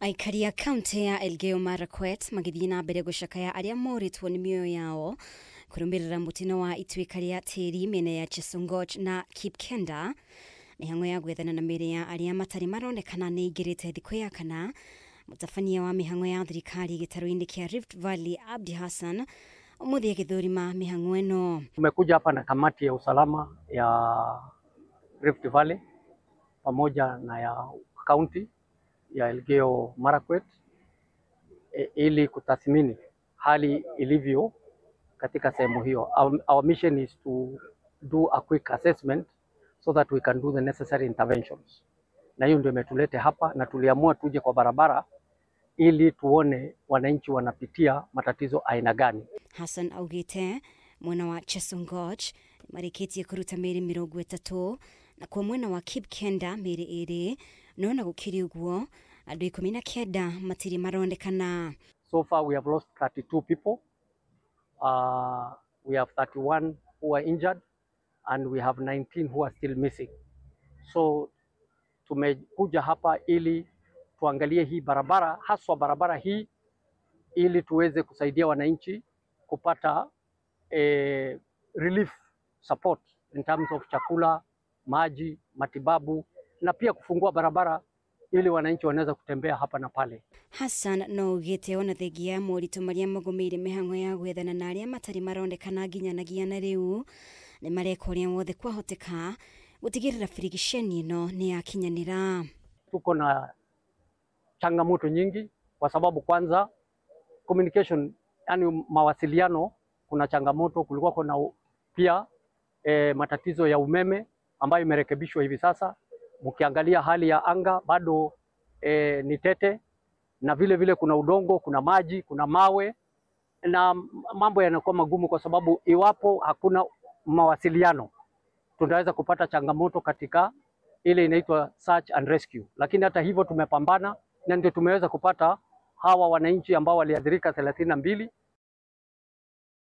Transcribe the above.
Aikari a kaunti ya Elgeyo Marakwet magĩthiĩ na mbere gũcakaya arĩa morĩtwo nĩ mĩoyo yao kũrũmĩrĩra mũtino wa ituĩka rĩa tĩri mĩena ya Chesongoch na Kipkenda. Mĩhang'o ya gwethana na mĩĩrĩ ya arĩa matarĩ maronekana nĩ ĩingĩrĩte thikũ ya kana. Mũtabania wa mĩhang'o ya thirikari gĩtarũ-inĩ kĩa Rift Valley Abdi Hassan ũmũthĩ agĩthũrima mĩhang'o ĩno. Tumekuja hapa na kamati ya usalama ya Rift Valley pamoja na ya kaunti ya Elgeyo Marakwet ili kutathmini hali ilivyo katika sehemu hiyo. Our mission is to do a quick assessment so that we can do the necessary interventions. Na hiyo ndio imetulete hapa, na tuliamua tuje kwa barabara ili tuone wananchi wanapitia matatizo aina gani. Hassan augite mwena wa Chesongoch marĩkĩtie kũruta mĩĩrĩ 30 na kwa mwena wa Kipkenda mĩĩrĩ 2, no na gũkĩrĩ ũguo andũ 19 matirĩ maronekana. So far we have lost 32 people. We have 31 who are injured and we have 19 who are still missing. So tumekuja hapa ili tuangalie hii barabara, haswa barabara hii, ili tuweze kusaidia wananchi kupata relief support in terms of chakula, maji, matibabu na pia kufungua barabara ili wananchi wanaweza kutembea hapa na pale. Hassan no augĩte ona thengia ya moritũ marĩa magũmĩire mĩhang'o ya gwethana na arĩa matarĩ maronekana nginyanagia na rĩu nĩ mareka ũrĩa wothe kwahoteka gũtigĩrĩra birigiceni ĩno nĩ yakinyanĩra. Tuko na changamoto nyingi kwa sababu kwanza communication, yani mawasiliano, kuna changamoto. Kulikuwa kuna pia matatizo ya umeme ambayo imerekebishwa hivi sasa. Mkiangalia hali ya anga bado ni tete, na vile vile kuna udongo, kuna maji, kuna mawe, na mambo yanakuwa magumu kwa sababu iwapo hakuna mawasiliano tunaweza kupata changamoto katika ile inaitwa search and rescue. Lakini hata hivyo tumepambana na ndio tumeweza kupata hawa wananchi ambao waliathirika 32.